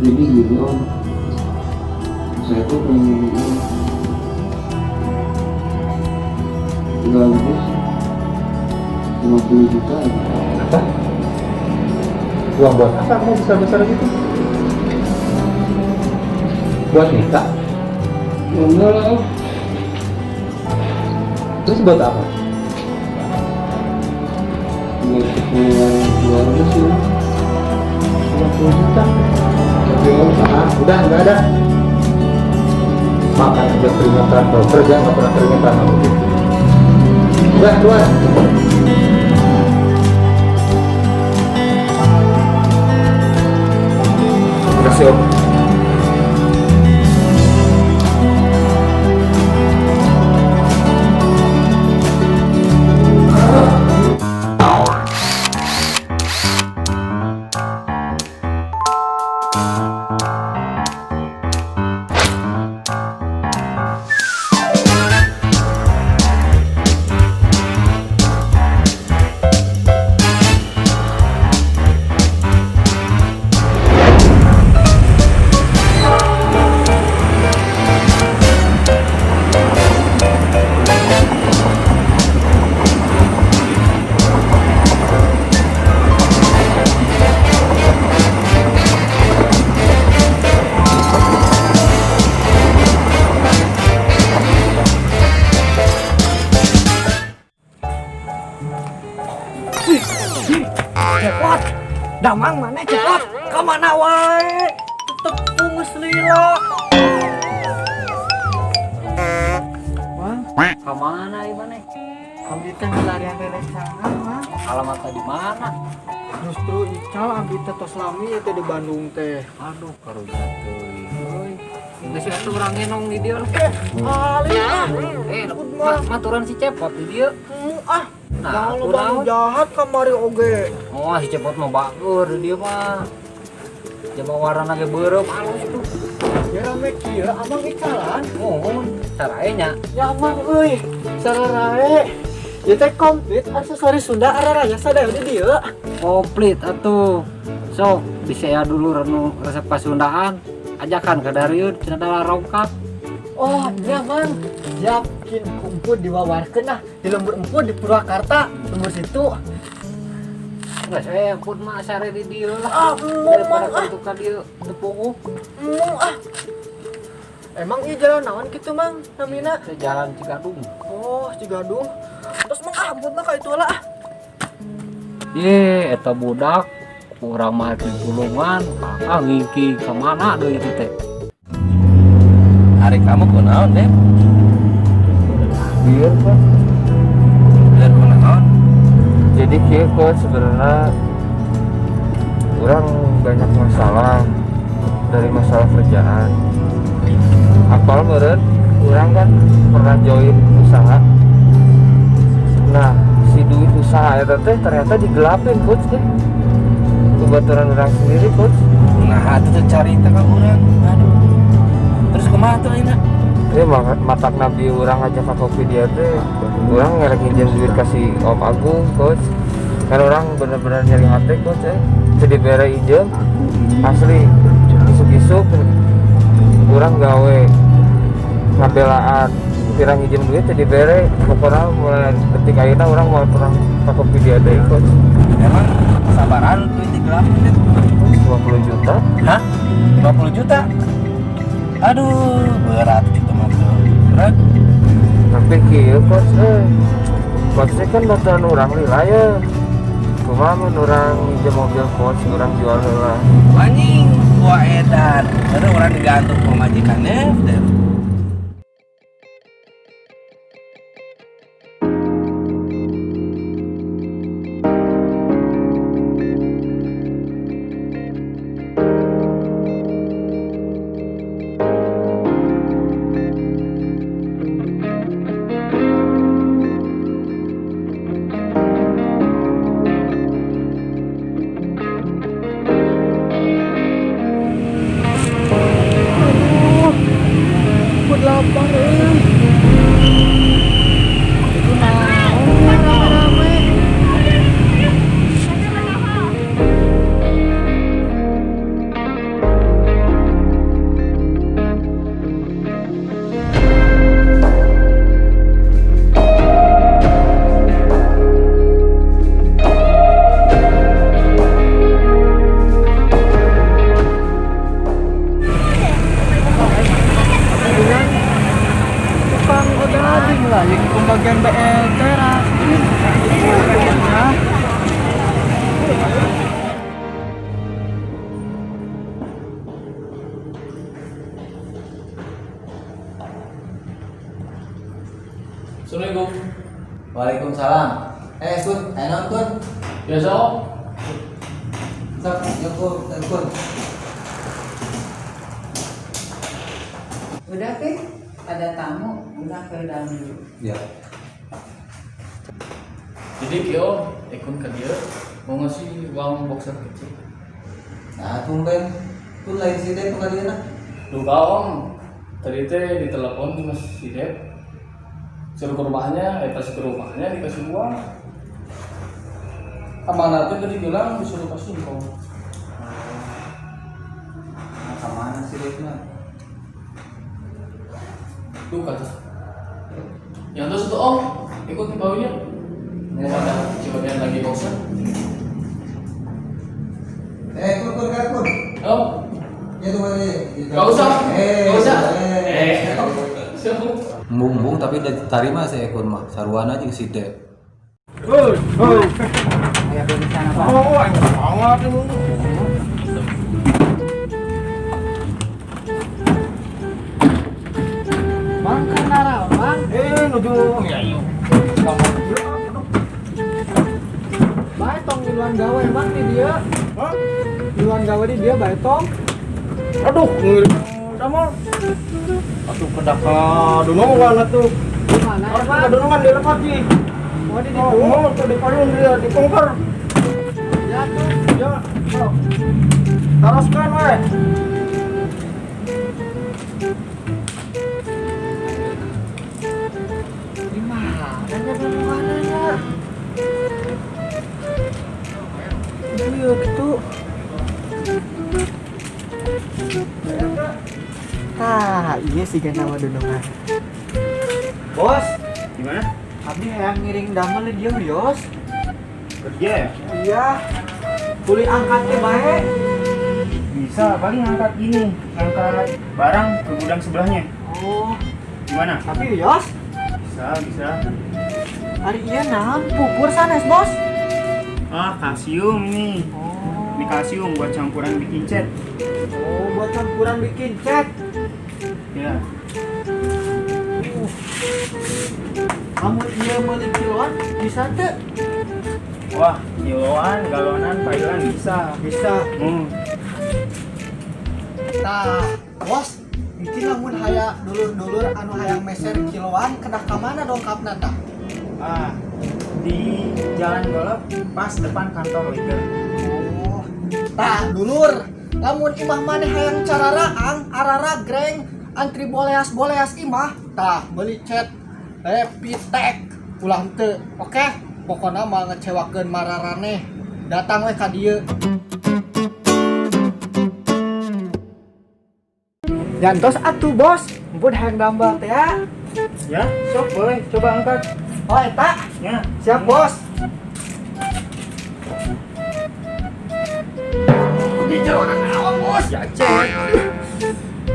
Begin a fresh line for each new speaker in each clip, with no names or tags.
Jadi gini, Om, saya tuh pengen uang. Enggak lebih sih, 50 juta aja.
Apa? Uang buat apa kamu besar-besar gitu? Buat nikah?
Ya enggak lah, Om.
Terus buat apa?
Buat keperluan keluarga sih, Om.
50 juta.
Tapi Om,
Ah, udah nggak ada. Makan aja keringetan, kalau kerja nggak pernah keringetan kamu gitu. Udah keluar. Makasih, Om.
Cepot, damang mana cepot? Kemana wae? Tetep pungus lila. Wah,
Kemana ieu maneh?
Abdi teh milarian rerencangan, Mang.
Alamatnya di mana?
Justru ical abdi teh tos lami ieu teh di Bandung teh.
Aduh, karunya teuing euy. Geus atuh urang ngenong di dieu lah.
Ali ah.
Eh, maturan si Cepot di dieu.
Ah,
Nah,
jangan
aku
lo Bandung
naon?
jahat kamari oge.
Oh, si Cepot mah bagus di dieu mah. Coba warna ge beureum halus tuh.
Ya rame kieu amang icalan.
Mohon caranya.
Ya amang euy, sararae. Ieu teh komplit aksesoris Sunda araraya sadaya di dieu.
Komplit atuh. Sok, bisa ya dulu renu resep pasundaan. Ajakan ke Darius cenah dalah rongkap.
Oh, iya Mang. Yakin kumpul diwawarkeun lah di lembur empun di Purwakarta, lembur situ.
Enggak, saya pun mah sare di dieu lah.
Ah, embung
Daripada
Mang ah.
ka dieu teu puguh.
Embung ah. Emang ieu jalan naon kitu Mang namina?
Teh jalan Cigadung.
Oh, Cigadung. Terus Mang ah, ampun mah ka itu lah ah.
Ye, eta budak kurang mah tulungan, ah ngingki ka mana deui itu teh.
Ari kamu kunaon, Dep?
Biar kok.
Biar kunaon?
Jadi kieu kok sebenarnya urang banyak masalah dari masalah kerjaan. Apal meureun urang kan pernah join usaha. Nah, si duit usaha eta teh ternyata digelapin, coach teh. Kebetulan urang sendiri, coach.
Nah, itu tuh carita ka urang. Aduh. Terus kumaha tuh ayeuna?
Ya matak nabi urang aja ke kopi dia teh. Urang ngerek nginjem duit kasih Om Agung, coach. Kan urang bener-bener nyeri hati, coach eh. Jadi bere ijem asli isuk-isuk urang gawe ngabelaan pirang nginjem duit jadi bere, pokoknya mulai detik ayeuna urang mau pernah ke kopi dia deui, coach.
Emang sabaran duit digelapin, Dep?
50 juta.
Hah? 50 juta? Aduh, berat gitu mah tuh. Berat.
Tapi kieu coach eh, coach kan baturan urang lila ya, kumaha mun urang minjem mobil coach, urang jual heula?
Anjing, gua edan. Baru urang digantung pamajikannya, Dep.
Assalamualaikum.
Waalaikumsalam. Eh, Kun, ayo naon, Kun?
Biasa, Om.
Sok, yuk, Kun, Kun.
Udah, Pin. Ada tamu, udah ke dalam dulu.
Ya.
Jadi Kio, ikut ke dia mau ngasih uang boxer kecil.
Nah, tumben. Kun lain si Dep ka dieu.
Duka, Om, tadi teh ditelepon sama si Dep. Suruh ke rumahnya, pas ke rumahnya dikasih uang. Abang Nate tadi bilang disuruh kasih uang.
Nah, kemana si Dep mah?
Duka tuh. Yang terus itu Om, ikut ke bawahnya. Mau ada cibagian lagi boxer.
Eh, Kun, Kun, Kun, Kun.
Om,
Ya tuh, ya.
gak usah,
Eh,
gak usah.
Eh.
Siapa?
Embung-embung tapi udah diterima si Ekon mah. Saruana jeung si Dep.
Ayah di sana, Pak.
Oh, enak banget ini.
Bang kenara, Bang.
Eh, nuju ya iya.
Bae tong ngiluan gawe Bang di dia.
Hah?
Ngiluan gawe di dia bae tong.
Aduh, ngirim damel. Atuh kedah ka dunungan atuh.
Di mana ya,
Harus
Bang?
ka dunungan di lepat sih.
Oh, di
Oh,
ditu.
oh, tuh di payung dia di kongker.
Ya tuh.
Ya, sok. Teruskan we.
Di mana ya dunungannya? Iya gitu. Tah, iya sih kan nama dunungan. Bos,
Gimana?
abdi hayang ngiring damel di dieu yos.
Kerja ya?
Iya. Kuli angkatnya bae.
Bisa, paling ngangkat gini, ngangkat barang ke gudang sebelahnya.
Oh,
Gimana?
tapi yos,
Bisa, bisa.
hari iya naon pupur sanes, Bos.
Ah, kalsium ini.
Oh.
Ini kalsium buat campuran bikin cat.
Oh, buat campuran bikin cat.
Ya.
Kamu iya meuli kiloan bisa teu?
Wah, kiloan, galonan, pailan bisa.
Bisa.
Hmm.
Tah, Bos, mungkin lamun haya dulur-dulur anu hayang meser kiloan kedah ka mana dongkapna tah?
Ah, di Jalan Golf pas depan kantor Liga.
Oh. Tah, dulur, lamun imah maneh hayang cararaang, araragreng, antri boleas-boleas imah, tah meuli cat Repitek ulah henteu. Oke, pokona mah ngecewakeun mararaneh. Datang we ka dieu. Jantos atuh, Bos. Empun hayang dambal teh ya.
Ya, sok boleh coba angkat.
Oh, eta.
Ya.
Siap, Bos. Bicara naon, Bos? Ya, cek.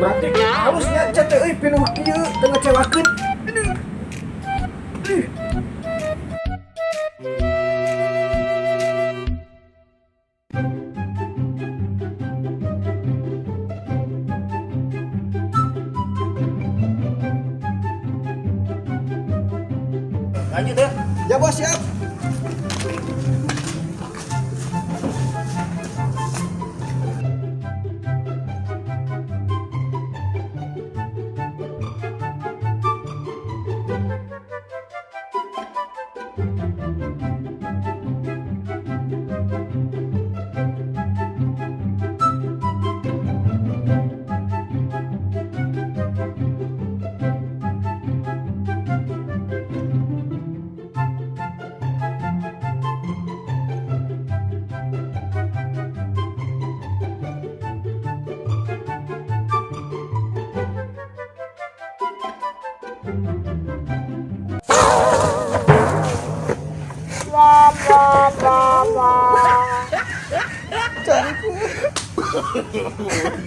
Berarti halusnya cat teh euy pinuh kieu teu ngecewakeun. Aduh. Aduh.
Lanjut ya.
Ya, Bos, siap.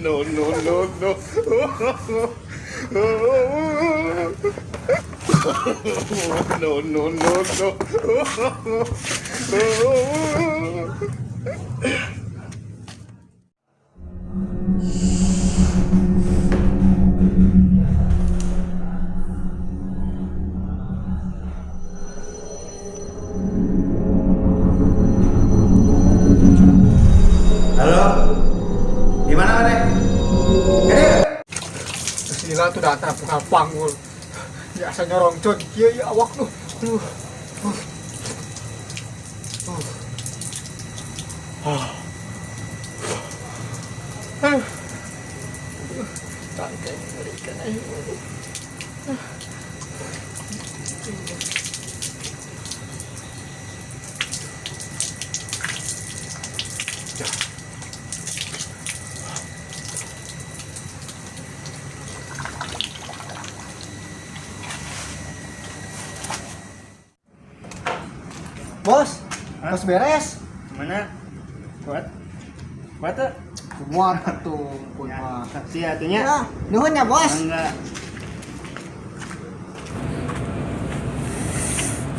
No, no, no, no. No, no, no, no.
Di mana mana? Gede.
Sila tuh datang bukan panggul. Biasa nyorong con, kieu ieu awak tuh. Aduh. Aduh. Cangkeng ngerikan aing. Bos, bos beres.
Mana? Kuat? Kuat tuh?
Kuat atuh, pun mah.
Saksi atunya.
Ya, nuhun ya, Bos.
Enggak.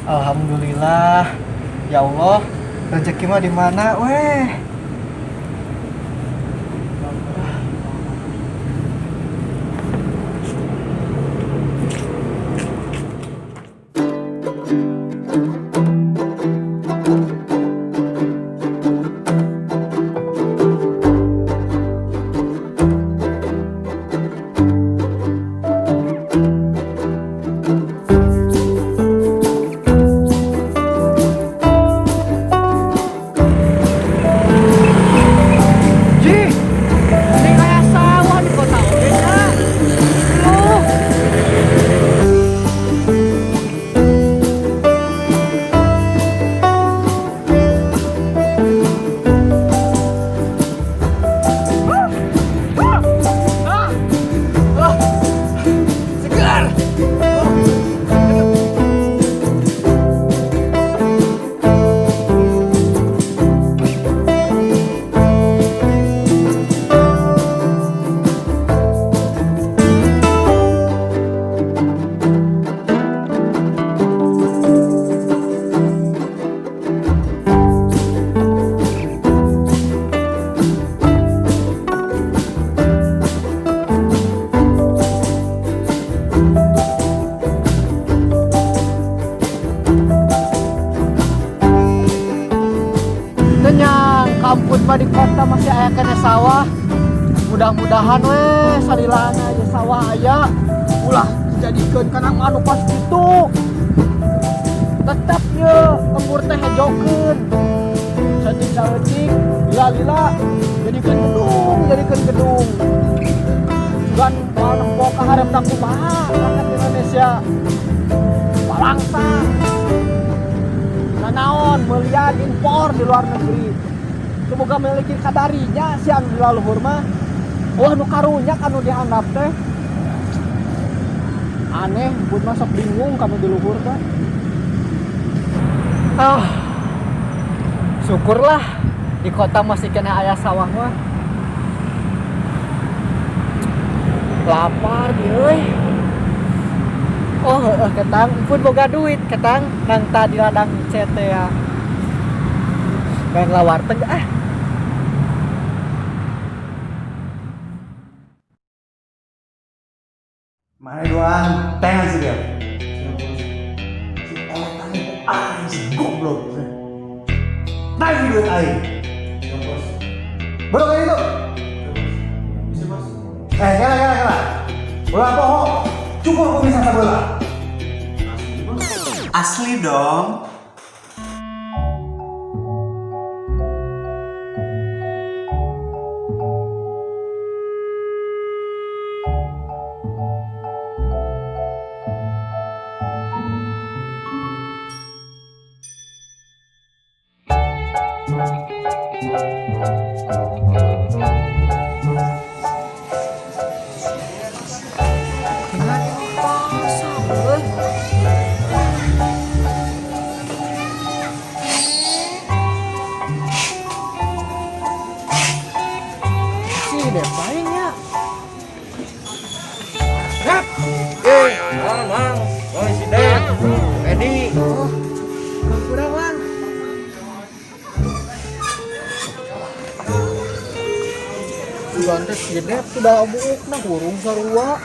Alhamdulillah. Ya Allah, rezeki mah di mana weh? Ji, ini kayak sawah di kota oge nya. Oh. Segar. Kenyang, kampun mah di kota masih aya keneh sawah. Mudah-mudahan weh salilana aja sawah aya. Ulah dijadikeun kana anu pas kitu. Tetep ye lembur teh hejokeun. Saeutik saeutik, lila-lila jadikeun gedung, jadikeun gedung. Sugan moal nempo ka hareup kumaha rakyat Indonesia. Balangsa. Nanaon melian impor di luar negeri. Semoga memiliki kadarinya si anu di laluhur mah. Wah nu karunya anu dihandap teh. Aneh, pun masuk bingung kami di luhur teh. Ah. Syukurlah di kota masih kena aya sawah mah. Lapar di euy. Oh, heeh ketang, pun boga duit ketang nang tadi ladang CT ya. Main lawar teh ah.
Mana doang teng sih dia. Si eleh tanya aing si goblok. Tagih duit aing. Baru kayak gitu. Eh, kela kela kela. Ulah poho. Cukur kumisna sabelah.
Asli dong.
Si deh palingnya. Rap.
Mang, mang, oh si Dep, Edi.
Oh, kurang lang. Sugan teh si Dep sudah buuk nah hurung sarua.